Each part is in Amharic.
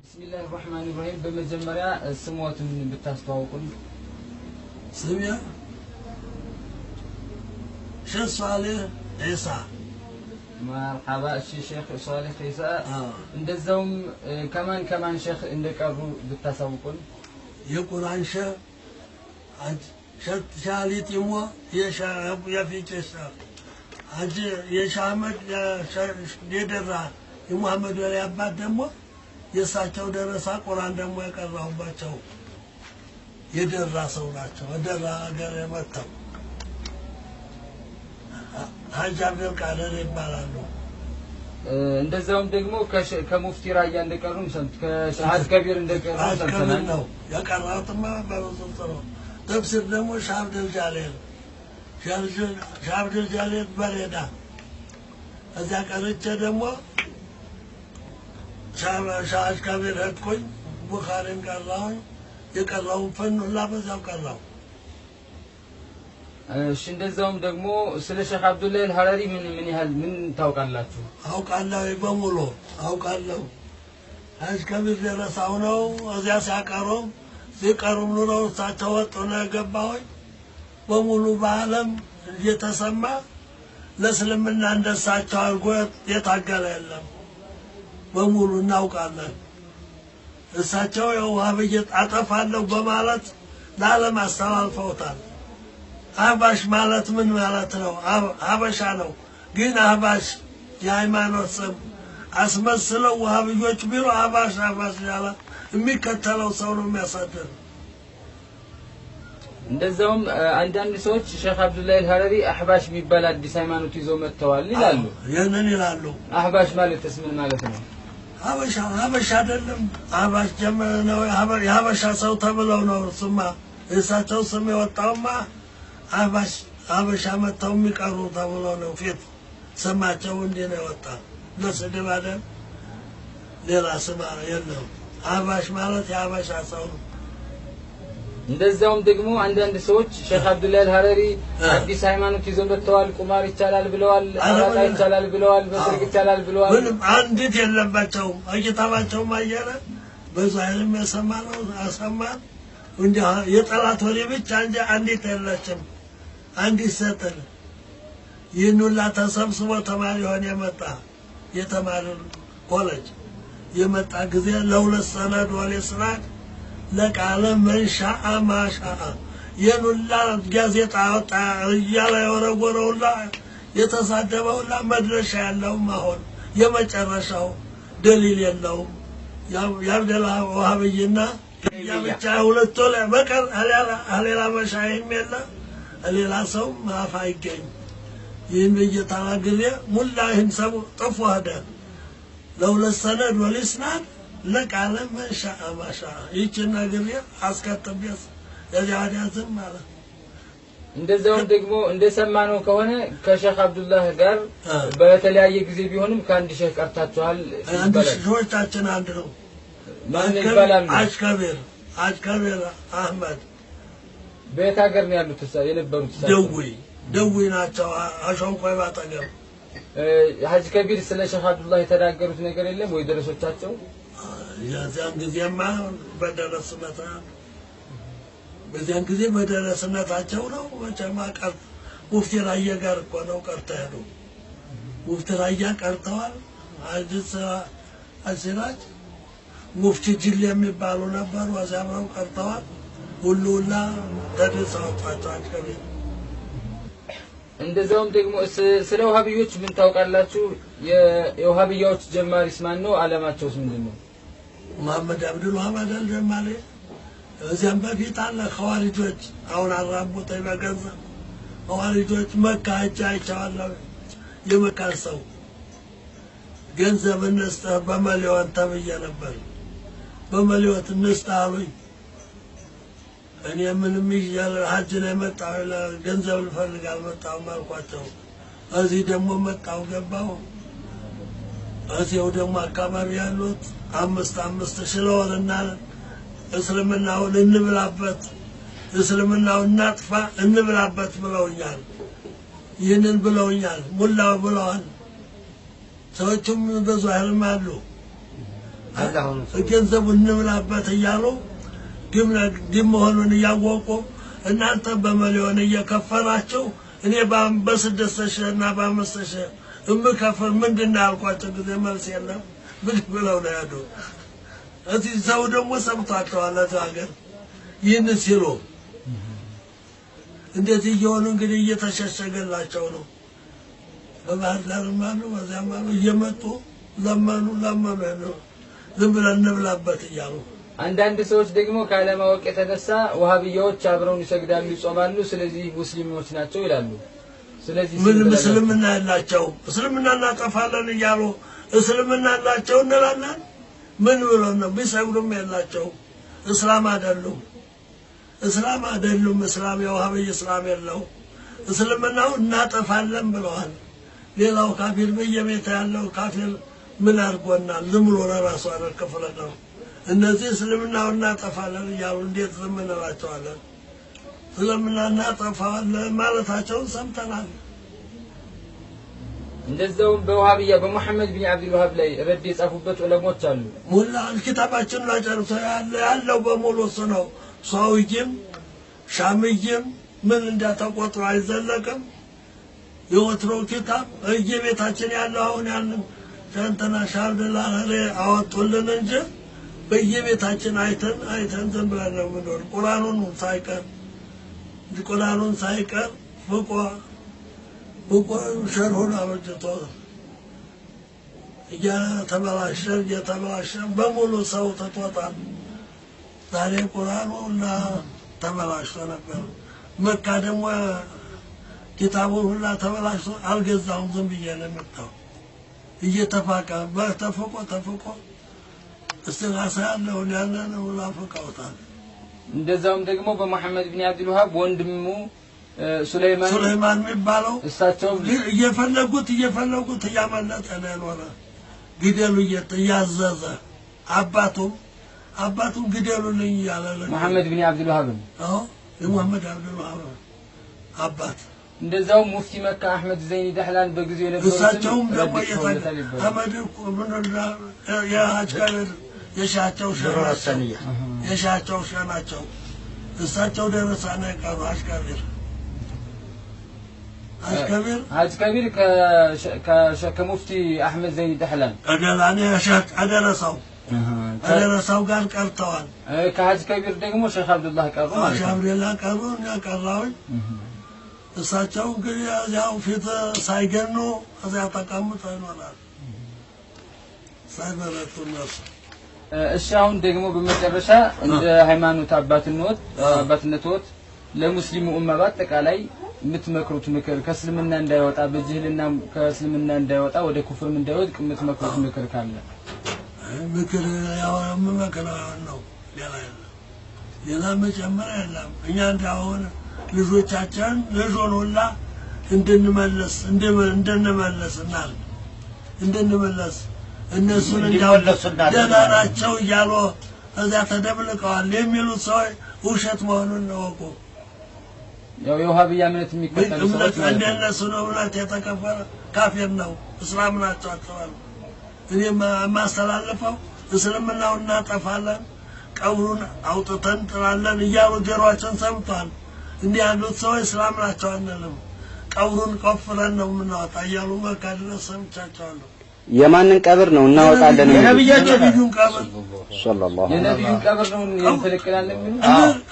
بسم الله الرحمن الرحيم። በመጀመሪያ ስሞትን ብታስተዋውቁን። ስሜ ሼህ ሷሊህ ዒሳ። مرحبا። እሺ ሼክ ሷሊህ ዒሳ፣ እንደዛውም ከማን ከማን ሼክ እንደቀሩ ብታሳውቁን። የቁርአን ሼህ ሻሊ ጢሞ፣ የፊቼ ሼህ ሐጂ የሻህ አህመድ የደራ የሙሐመድ ወሊ አባት ደግሞ የእሳቸው ደረሳ ቁርአን ደግሞ የቀራሁባቸው የደራ ሰው ናቸው። ደራ ሀገር የመተው ሐጅ አብዱልቃድር ይባላሉ። እንደዛውም ደግሞ ከሙፍቲ ራያ እንደቀሩም ሰምት ከሀጅ ከቢር እንደቀሩም ሰምተናል። ነው የቀራሁትማ በብዙ ጥሩ። ተፍሲር ደግሞ ሻህ አብዱል ጃሊል፣ ሻህ አብዱል ጃሊል በሬዳ እዚያ ቀርቼ ደግሞ ሻህ ከቢር ሄድኩኝ። ቡኻሪን ቀራሁኝ። የቀራውን ፈን ሁላ በዚያው ቀራሁ። እሺ እንደዛውም ደግሞ ስለ ሼክ አብዱላህ አልሐረሪ ምን ምን ያህል ምን ታውቃላችሁ? አውቃለሁ፣ በሙሉ አውቃለሁ። ሀጅ ከቢር ደረሳው ነው። እዚያ ሲያቀሩም ሲቀሩም ኑረው እሳቸው ወጡ ነው የገባሁኝ። በሙሉ በዓለም እየተሰማ ለእስልምና እንደሳቸው አድርጎ የታገለ የለም። በሙሉ እናውቃለን። እሳቸው የውሃብይ አጠፋለሁ በማለት ለዓለም አስተላልፈውታል። አህባሽ ማለት ምን ማለት ነው? ሀበሻ ነው። ግን አህባሽ የሃይማኖት ስም አስመስለው ውሃብዮች ቢሉ አህባሽ አህባሽ ያለ የሚከተለው ሰው ነው የሚያሳድር። እንደዛውም አንዳንድ ሰዎች ሼክ አብዱላህ አልሐረሪ አህባሽ የሚባል አዲስ ሃይማኖት ይዘው መጥተዋል ይላሉ። ይህንን ይላሉ። አህባሽ ማለትስ ምን ማለት ነው? ሀበሻ ሀበሻ አይደለም። አህባሽ ጀመረ ነው የሀበሻ ሰው ተብለው ነው። እሱማ የእሳቸው ስም የወጣውማ አህባሽ ሀበሻ መጥተው የሚቀሩ ተብሎ ነው። ፊት ስማቸው እንዲህ ነው የወጣ። ለስድብ አይደል፣ ሌላ ስም የለውም። አህባሽ ማለት የሀበሻ ሰው ነው። እንደዛውም ደግሞ አንዳንድ ሰዎች ሼክ አብዱላህ አልሐረሪ አዲስ ሃይማኖት ይዘው መጥተዋል፣ ቁማር ይቻላል ብለዋል፣ አራጣ ይቻላል ብለዋል፣ በስርቅ ይቻላል ብለዋል። ምንም አንዲት የለባቸውም። ኪታባቸውም አየነ ብዙ አይልም የሰማነው አሰማን። እንዲህ የጠላት ወሬ ብቻ እንጂ አንዲት የለችም። አንዲት ሰጥን ይህን ሁላ ተሰብስቦ ተማሪ ሆን የመጣ የተማሪ ኮሌጅ የመጣ ጊዜ ለሁለት ሰነድ ወሌ ስናድ ለቃለ መን ሻአ ማሻአ ይህን ሁላ ጋዜጣ ወጣ እያለ የወረወረ ሁላ የተሳደበ ሁላ መድረሻ ያለውም አሁን የመጨረሻው ደሊል የለውም። የአብደላ ውሃብይና ብቻ ሁለቱ በቀር ሌላ መሻይም የለ ሌላ ሰው ማፍ አይገኝ። ይህን ብዬ ተናግሬ ሙላ ይህን ሰው ጥፎ ሄደ። ለሁለት ሰነድ ወሊስናድ ለቃለ መን ሻአ ማሻአ ይህችን ነግሬ አስከትቤስ የዚያ ወዲያ ዝም አለ። እንደዛውም ደግሞ እንደሰማነው ከሆነ ከሼክ አብዱላህ ጋር በተለያየ ጊዜ ቢሆንም ከአንድ ሼህ ቀርታችኋል አንድ ሼሆቻችን አንድ ነው። ማን ይባላሉ? አጅከቢር አጅከቢር አህመድ። በየት ሀገር ነው ያሉት የነበሩት? ደዊ ደዊ ናቸው። አሸንኮይ ባጠገብ። ሀጅ ከቢር ስለ ሼክ አብዱላህ የተናገሩት ነገር የለም ወይ ደረሶቻቸው? የዚያን ጊዜማ በደረስነት በዚያን ጊዜ በደረስነታቸው ነው። መቼም ቀር ሙፍቲ ራያ ጋር እኮ ነው ቀርተው ሄዱ። ሙፍቲ ራያ ቀርተዋል። ሀጅ ሲራጅ ሙፍቲ ጅል የሚባሉ ነበሩ። እዚያ አብረው ቀርተዋል። ሁሉ ሁላ ተድርሰው ወጣቸው ሀጅ ከቢር። እንደዛውም ደግሞ ስለ ውሃብዮች ምን ታውቃላችሁ? የውሃብያዎች ጀማሪስ ማን ነው? አላማቸውስ ምንድን ነው? መሐመድ አብዱል ወሃብ አይደል ጀማሪ? እዚያም በፊት አለ ኸዋሪጆች። አሁን አራቡት በገንዘብ ኸዋሪጆች መካ ሄጄ አይቼዋለሁ። የመካን ሰው ገንዘብ እንስጥህ በመሊዮን ተብዬ ነበር። በመሊዮን እንስጥህ አሉኝ። እኔ ምንም ይዤ ሀጅ ነው የመጣሁ፣ ገንዘብ ልፈልግ አልመጣሁም አልኳቸው። እዚህ ደግሞ መጣሁ ገባሁ። እዚያው ደግሞ አካባቢ ያሉት 5 5 ሺህ እስልምናውን እንብላበት፣ እስልምናውን እናጥፋ እንብላበት ብለውኛል። ይህንን ብለውኛል፣ ሙላው ብለዋል። ሰዎቹም ብዙ ያህልም አሉ። ገንዘቡ እንብላበት እያሉ ድም መሆኑን እያወቁ እናንተ በሚሊዮን እየከፈላችሁ እኔ በ6,000 እና በ5,000 እምከፍል ምንድን ነው ያልኳቸው ጊዜ መልስ የለም ብድግ ብለው ነው ያሉ። እዚህ ሰው ደግሞ ሰምቷቸዋል። እዚህ ሀገር ይህን ሲሉ እንዴት እየሆኑ እንግዲህ እየተሸሸገላቸው ነው። በባህር ዳርም አሉ በዚያም አሉ እየመጡ ለመኑ ለመኑ ዝም ብለን እንብላበት እያሉ። አንዳንድ ሰዎች ደግሞ ካለማወቅ የተነሳ ወሃቢያዎች አብረውን ይሰግዳሉ፣ ይጾማሉ፣ ስለዚህ ሙስሊሞች ናቸው ይላሉ። ስለዚህ ምን እስልምና ያላቸው እስልምና እናጠፋለን እያሉ እስልምና ያላቸው እንላለን። ምን ብሎ ነው? ቢሰግዱም የላቸው እስላም አይደሉም። እስላም አይደሉም። እስላም የወሃቢይ እስላም የለው። እስልምናው እናጠፋለን ብለዋል። ሌላው ካፊር በየቤት ያለው ካፊር ምን አድርጎናል? ዝም ብሎ ለራሱ አረከፈለ ነው። እነዚህ እስልምናው እናጠፋለን እያሉ እንዴት ዝም እንላቸዋለን? እስልምና እናጠፋለን ማለታቸውን ሰምተናል። እንደዛውም በወሃቢያ በሙሐመድ ቢን አብዱል ወሃብ ላይ ረድ የጻፉበት ዑለሞች አሉ። ሙላ ኪታባችን ላይ ጨርሶ ያለው በሙሉ እሱ ነው። ሳውጂም ሻምይም ምን እንዳተቆጥሮ አይዘለቅም። የወትሮው ኪታብ እየቤታችን ያለው አሁን ያንን እንትና ሻርድላ አወጡልን እንጂ በየቤታችን አይተን አይተን ዝም ብለን ነው የምንኖር። ቁርአኑን ሳይቀር ፍቆ ፍቆ ሸርሁን አበጅቶ እየተበላሸ እየተበላሸ በሙሉ ሰው ትቶታል። ዛሬ ቁርአኑ ሁላ ተበላሽቶ ነበር። መካ ደግሞ ኪታቡ ሁላ ተበላሽቶ አልገዛሁም፣ ዝም ብዬ ነው የመጣው። እየተፋቀ በተፍቆ ተፍቆ እስቲጋሳ ያለውን ያንን ሁላ ፍቀውታል። እንደዛውም ደግሞ በሙሐመድ ቢን አብዱል ወሃብ ወንድሙ ሱለይማን የሚባለው እሳቸው እየፈለጉት እየፈለጉት እያመለጠ ነው የኖረ። ግደሉ እያዘዘ አባቱም ግደሉልኝ እያለ ሙሐመድ ቢን አብዱል ወሃብ አዎ የሙሐመድ አብዱል ወሃብ አባት። እንደዛው ሙፍቲ መካ አህመድ ዘይኒ ደህላን በጊዜው የነበሩት እሳቸውም ደግሞ አህመድ የሐጅ ከቢር የሻቸው ሸህ ናቸው። እሳቸው ደረሳ ነው የቀሩ። ሐጅ ከቢር ከሙፍቲ አህመድ ዘይኒ ደህላን ከደረሳው ጋር ቀርተዋል። ከሐጅ ከቢር ደግሞ ሸህ አብዱላህ ቀሩ ማለት ነው። ሸህ አብዱላህ ቀሩ፣ እኛ ቀራሁኝ። እሳቸው እንግዲህ ያው ፊት ሳይገኑ እዚያ ተቀምጠው ይኖራል ሳይበረቱ እነሱ። እሺ አሁን ደግሞ በመጨረሻ እንደ ሃይማኖት አባትነትዎት ለሙስሊሙ ኡማ በአጠቃላይ የምትመክሩት ምክር ከእስልምና እንዳይወጣ በጅህልና ከእስልምና እንዳይወጣ ወደ ኩፍርም እንዳይወድቅ የምትመክሩት ምክር ካለ? ምክር ያው የምመክረው ነው፣ ሌላ የለም። ሌላ መጨመር የለም። እኛ እንዳሁን ልጆቻችን ልጆን ሁላ እንድንመለስ እንድንመለስ እነሱን ደህና ናቸው እያሉ እዚያ ተደብልቀዋል የሚሉት ሰዎች ውሸት መሆኑን እወቁ። ያው የውሃብያ እምነት የሚከተሉ ሰዎች ማለት ነው። እንደነሱ ነው እምነት የተከፈለ ካፊር ነው፣ እስላም ናቸው አትበሉ። እኔ የማስተላልፈው እስልምናውን እናጠፋለን፣ ቀብሩን አውጥተን ጥላለን እያሉ ጆሮአችን ሰምቷል። እንዲህ ያሉት ሰዎች እስላም ናቸው አንልም፣ ቀብሩን ቆፍረን ነው የምናወጣ እያሉ መካ ድረስ ሰምቻቸዋለሁ። የማንን ቀብር ነው እናወጣለን? የነቢዩን ቀብር ሰለላሁ የነቢዩን ቀብር ነው እንፈልቅላለን የሚሉ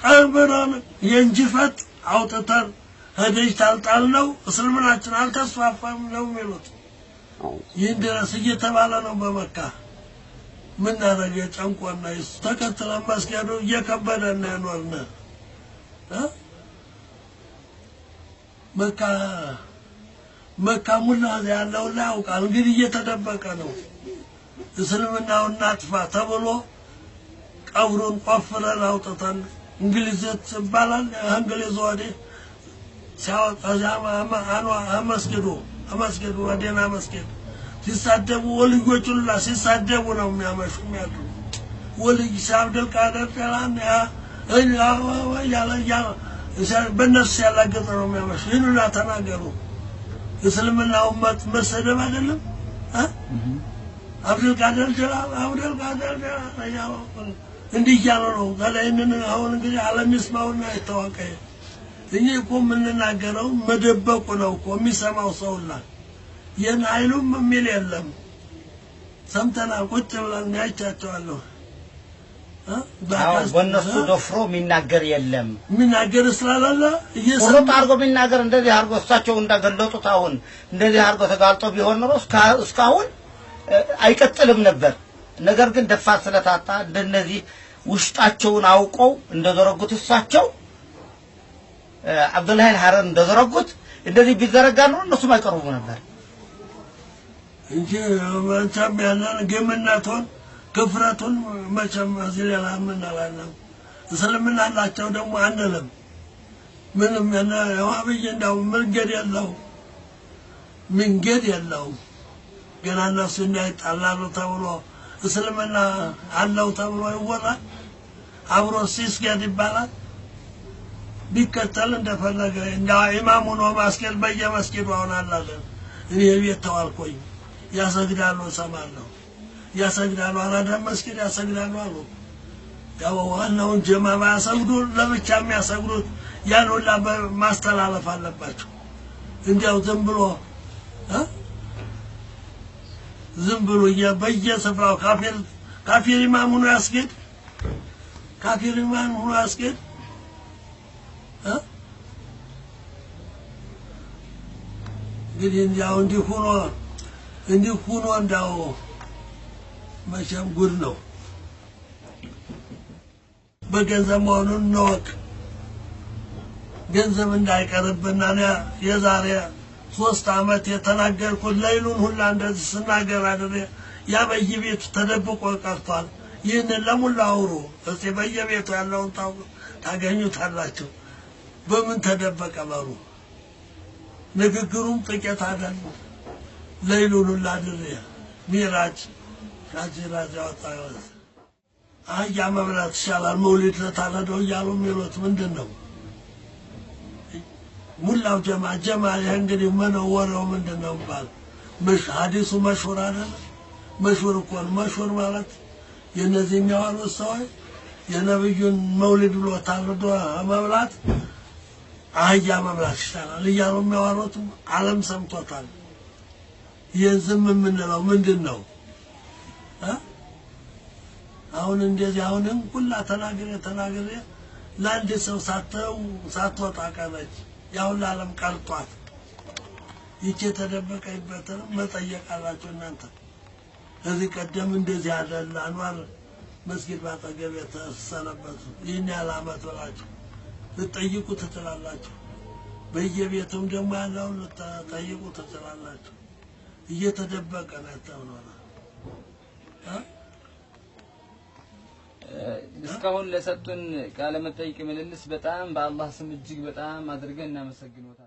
ቀብሩን የእንጅፈት አውጥተን ሄደች ታልጣልነው እስልምናችን አልተስፋፋም ነው የሚሉት። ይህን ድረስ እየተባለ ነው በመካ። ምን አደረገ ጨንቆና ተከትለን መስገዱ እየከበደን ነው የኖርነ። መካ ሙላ ያለው ላይ ያውቃል። እንግዲህ እየተደበቀ ነው። እስልምናውን እናጥፋ ተብሎ ቀብሩን ቆፍረን አውጥተን እንግሊዝ ይባላል። እንግሊዝ ወዲህ ሲያወጣ መስጊዱ ወዲና መስጊድ ሲሳደቡ ወልዮቹን ሁላ ሲሳደቡ ነው የሚያመሹ የሚያድሩ። ወልይ አብዱል ቃድር ጀላኒ እያለ በእነሱ ሲያላግጥ ነው የሚያመሹ። ይህን ሁላ ተናገሩ። እስልምናውን መሰደብ አይደለም? አብዱልቃድር ጀላል አብዱልቃድር ጀላል እያሉ እንዲህ እያሉ ነው። ታዲያ ይህንን አሁን እንግዲህ ዓለም ይስማውና ይታወቀ። እኛ እኮ የምንናገረው መደበቁ ነው እኮ የሚሰማው ሰውላ ይህን ኃይሉም የሚል የለም። ሰምተናል፣ ቁጭ ብለን አይቻቸዋለሁ። አዎ በእነሱ ደፍሮ የሚናገር የለም። የሚናገር ስላላለ ቁርጥ አድርጎ የሚናገር እንደዚህ አድርጎ እሳቸው እንዳገለጡት አሁን እንደዚህ አድርጎ ተጋልጦ ቢሆን ኖሮ እስካሁን አይቀጥልም ነበር። ነገር ግን ደፋር ስለታጣ እንደነዚህ ውስጣቸውን አውቀው እንደዘረጉት እሳቸው አብዱላሂ ሐረር እንደዘረጉት እንደዚህ ቢዘረጋ ኖሮ እነሱም አይቀርቡም ነበር እንጂ መቼም ያንን ግምነቱን ክፍረቱን መቼም እዚህ ሌላ ምን አላለም። እስልምና አላቸው ደግሞ አንልም። ምንም የዋብይ እንደው መንገድ የለው መንገድ የለውም። ገና እነሱ እንዳይጣላሉ ተብሎ እስልምና አለው ተብሎ ይወራል። አብሮ ሲስገድ ይባላል። ቢከተል እንደፈለገ እንደ ኢማም ሆኖ ማስገድ በየመስጊዱ አሁን አላለን። እኔ ቤት ተዋልኩኝ ያሰግዳሉ፣ እሰማለሁ። ያሰግዳሉ፣ አራዳ መስጊድ ያሰግዳሉ አሉ። ያው ዋናውን ጀማ ባያሰግዱ ለብቻ የሚያሰግዱት ያን ሁላ ማስተላለፍ አለባቸው። እንዲያው ዝም ብሎ ዝም ብሎ በየስፍራው ካፊር ኢማም ሆኖ ያስጌድ፣ ካፊር ኢማም ሆኖ ያስጌድ። እንግዲህ እንዲያው እንዲህ ሆኖ እንዲህ ሆኖ እንዳው መቼም ጉድ ነው። በገንዘብ መሆኑን እንወቅ። ገንዘብ እንዳይቀርብና የዛሬ 3 ዓመት የተናገርኩት ሌሉን ሁላ እንደዚህ ስናገር አድሬ ያ በየቤቱ ተደብቆ ቀርቷል። ይህንን ለሙላ አውሩ እስቲ፣ በየቤቱ ያለውን ታገኙታላችሁ። በምን ተደበቀ በሉ። ንግግሩም ጥቂት አይደለም። ሌሉን ሁላ አድሬ ሚራጅ ካጂራጅ ያወጣ አህያ መብላት ይሻላል መውሊድ ለታረደው እያሉ የሚሉት ምንድን ነው? ሙላው ጀማ ጀማ ይህ እንግዲህ መነወረው ምንድን ነው ባል ሐዲሱ መሽሁር አይደለ? መሽሁር እኮ ነው። መሽሁር ማለት የእነዚህ የሚያወሩት ሰዎች የነብዩን መውሊድ ብሎ ታርዶ መብላት አህያ መብላት ይሻላል እያሉ የሚያወሩት ዓለም ሰምቶታል። ይህን ዝም የምንለው ምንድን ነው? አሁን እንደዚህ አሁንም ሁላ ተናግሬ ተናግሬ ለአንድ ሰው ሳትወጣ ቀረች። ያው ለዓለም ቀርቷት። ይቺ የተደበቀበትንም መጠየቅ አላችሁ እናንተ። እዚህ ቀደም እንደዚህ አይደለ አንዋር መስጊድ ባጠገብ የተሰነበቱ ይህን ያህል ዓመት ብላችሁ ልትጠይቁ ትችላላችሁ። በየቤቱም ደግሞ ያለውን ልትጠይቁ ትችላላችሁ። እየተደበቀ ነው ተብሏል። እስካሁን ለሰጡን ቃለ መጠይቅ ምልልስ በጣም በአላህ ስም እጅግ በጣም አድርገን እናመሰግኖታለን።